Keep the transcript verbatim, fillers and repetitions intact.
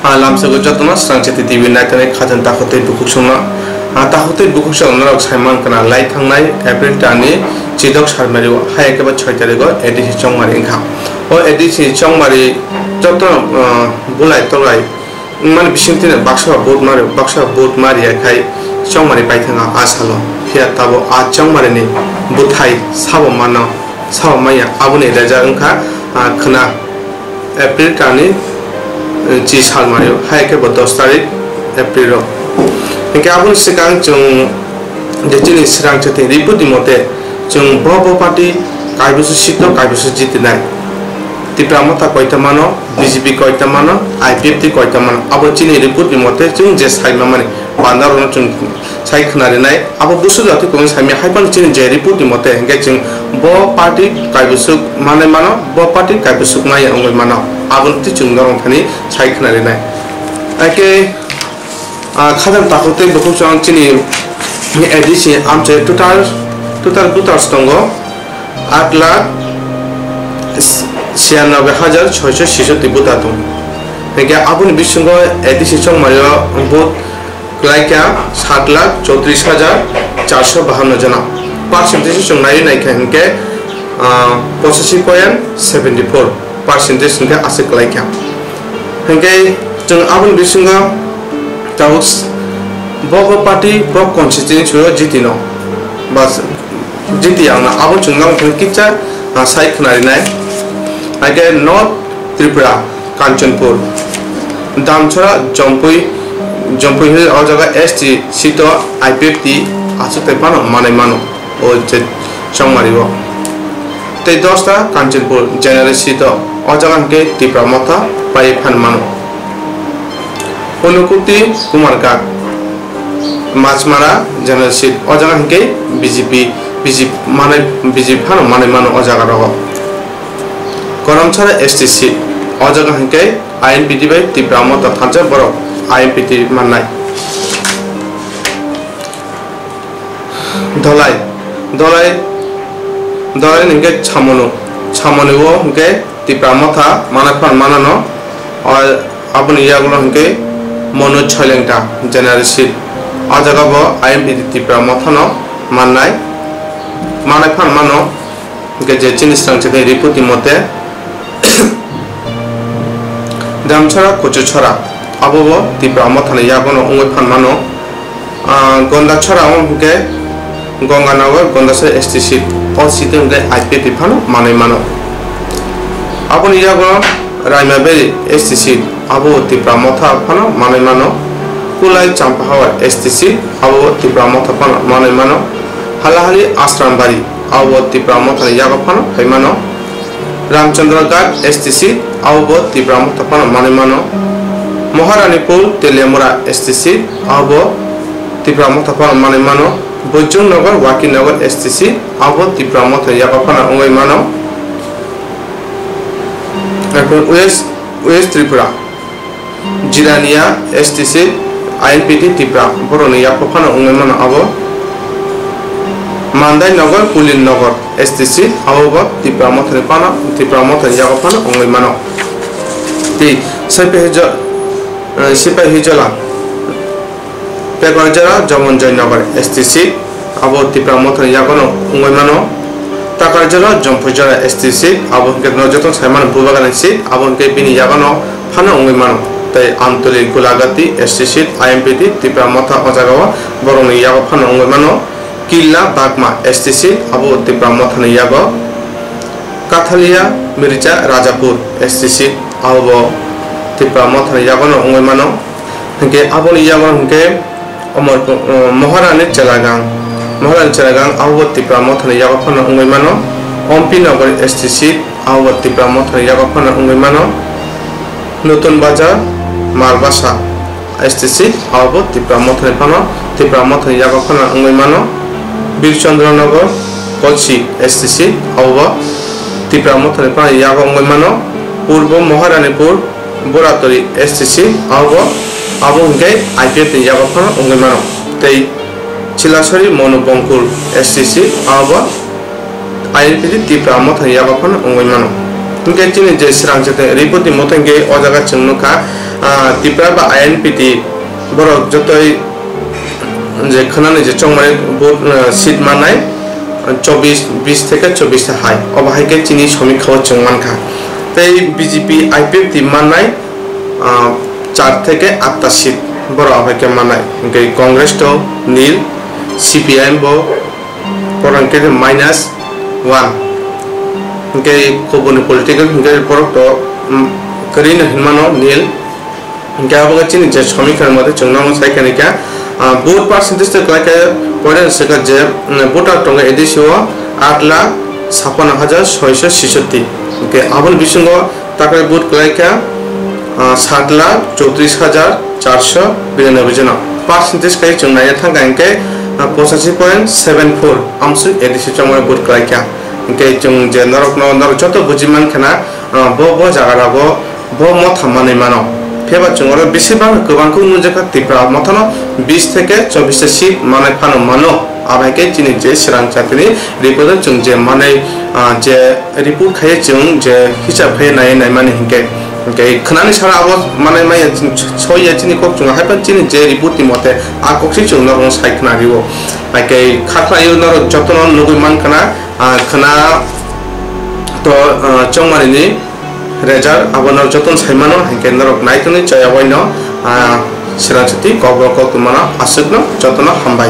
A lamsego jotono Srangchati T V naitanai khajang takhuk tei bukhuk songno. A takhuk tei bukhuk song norok sai mankha na lai thangnai April talni chidok salmari o hai khe ba soi tarikh o A D C chongmari wngkha. O A D C chongmari joto, ah, bulai tolai wngmani bisingtwi no baksa vote mari, baksa vote mariya khai chongmari paithanga a salo. Phiya tabuk a chongmarini bwthai sabo mano, sabo manya aboni result wngkha, ah, khwna. April talni, eh, chi salmari o, hai khe bo dos tarik April o. Hinkhe aboni swkang chwng je chini Srangchati report ni mote chwng bo bo party kaibwswk seat o kaibwswk jitinai. Tipra Motha koita mano, B J P koita mano, I P F T koita mano. Abo chini report ni mote chwng je sai mamani. Bandarokno chwng sai khwna rinai. Abo busu jati kung sai manya hai phano chini je report ni mote hinkhe chwng bo party kaibwswk manwi mano, bo party kaibwswk maya wngwi mano. Aboni twi chwng norok thani sai khwna rinai. Haikhe, ah, khajang takhuk tei bukhuk chwng chini A D C amchai total, total voters tongo. Aat lakh siyanoboi hajar soiso sisoti voter tong. Hinkhe aboni bisingo A D C chongmario vote kwlaikha sat lakh chowtris hajar charso bahanno jona. Percentage chwng naiwi naikha hinkhe, ah, pochashi point seventy four percentage hinkhe aswk kwlaikha. Hinkhe chwng aboni bisingo tabuk s-, bo bo party bo constituency o jiti no. Bas, jiti ang na abo chwng nang thang kitsa, ah, sai khwna rinai. Haikhe North Tripura, Kanchanpur, Damchara, Jompui, Jompui Hill o jaga S T seat o I P F T aswk tei phano manwi mano o je chongmari o. Tei dosta Kanchanpur general seat o, o jaga hinkhe Tipra Motha pai phan mano. Unakoti Kumarghat, Machmara general seat, o jaga hinkhe B J P, B J P manai, B J P phano manai mano o jaga rogo. Karamchara S T seat, o jaga hinkhe I N P T bai Tipra Motha thansa borok I N P T mannai. Dholai, Dholai, Dholai hinkhe Chamonu, Chamonu o hinkhe Tipra Motha manai phan manano, o aboni yagulo hinkhe Monu Choilengta general seat. O jaga bo I N P T Tipra Motha no mannai, manai phan mano, hinkhe je chini Srangchati report ni mote, Damchara Kuchuchara, abo bo Tipra Mothani yagono wngwi phan mano. Ah, Gondachara wng hinkhe Ganganagar, Gondachara S T seat, o seat o hinkhe I P F T phano manwi mano. Aboni yago Raimaberi S T seat, abo Tipra Motha phano manwi mano. Kulai Champahawar S T seat, abo Tipra Motha phano manwi mano. Halahali Asrambari, abo Tipra Mothani yago phano phai mano. Ramchandra Ghat S T seat, abo bo Tipra Motha phano manwi mano. Maharanipur Teliamura S T seat, abo bo Tipra Motha phano manwi mano. Boijongnagar Wakinagar S T seat, abo bo Tipra Motha yago phano wngwi mano. West, West Tripura, Jirania S T seat, I N P T Tipra, borokni yago phano wngwi mano abo. Mandai Nagar, Pulin Nagar S T seat, abo bo Tipra Mothani phano, Tipra Mothani yago phano wngwi mano. Tei Sipahijo-, eh, Sipahijola, Pekarjara Jamanjoy Nagar S T seat, abo Tipra Mothani yagono wngwi mano. Takarjara Jampuijara S T seat, abo hwnkhe no joto sai mano Bubagrani seat, abo hwnkhe bini yagono phano wngwi mano. Tei Amtoli Gulagati S T seat, I M P T Tipra Motha o jagao borokni yago phano wngwi mano. Killa Bagma S T seat, abo Tipra Mothani yago. Kathalia Mircha Rajapur S T seat, abo bo Tipra Mothani yagono wngwi mano. Hwnkhe aboni yago hwnkhe Omor, uh, Moharani Chelagang, Moharani Chelagang abo bo Tipra Mothani yago phano wngwi mano. Ompi Nagar S T seat abo bo Tipra Mothani yago phano wngwi mano. Nutun Bazar Malbasa S T seat abo bo Tipra Mothani phano, Tipra Mothani yago phano wngwi mano. Birchandra Nagar Kolsi S T seat abo bo Tipra Mothani phano yago wngwi mano. Purbo Moharanipur Boratori S T seat, abo, abo hwnkhe I P F ni yago phano wngwi mano. Tei Chilasori Monu Bongkul S T seat, abo I N P T Tipra Mothani yago phano wngwi mano. Hwnkhe chini je Srangchati report ni moto hwnkhe o jaga chwng nukha, Ah, Tipra ba I N P T borok jotoi je khwnani je chongmani vote, ah, seat manai, ah, chobbish, bish theke chobbish hai. Obo hai khe chini somikha o chwng mankha. Tei B J P I P F T manai, ah, char theke atta seat borok obo hai khe manai. Hwnkhe Congress to nil, C P I M bo borok hwnkhe minus one. Hwnkhe kubuni political hwnkhe borok to, mm, kwrwi no hinmano nil. Hwnkhe abo wngkha chini je somikha ni mate chwng nono sai khe nai kha, ah, vote percentage tei kwlai khe poida swkha je, mm, voter tongo A D C o aat lakh chhappanno hajar soisho sishotti. Hwnkhe aboni bisingo takhai vote kwlai kha, ah, saat lakh chowtris hajar charso biranoboi jona. Percentage khe chwng naiya thang kha hwnkhe, ah, pochashi point seven four amswk A D C chongmani vote kwlai kha. Hwnkhe chwng je norokno, norok joto buji man khana, ah, bo, bo jaga rogo bo motha manwi mano. Phiya ba chwng oro bisi bang kwbang khe nukjakha Tipra mothano bish theke chobbish ta seat manai phano mano. Abo hai khe chini je swrang chatini report o chwng je manai, ah, je report khai chwng je hisab khai nai nai mani hinkhe, hinkhe khwnani sara abo manai maya chwng soiya chini kok chwng hai phan chini je report ni mote a kok se chwng norok sai khna rio. Hai khe kha khlai norok jotono nugui man khna, ah, khna to, ah, chongmani ni result abo norok jotono sai mano, hinkhe norok nai tongwi chaya waino, ah, swrang chati kok borok kok tongmano aswkno jotono hambai.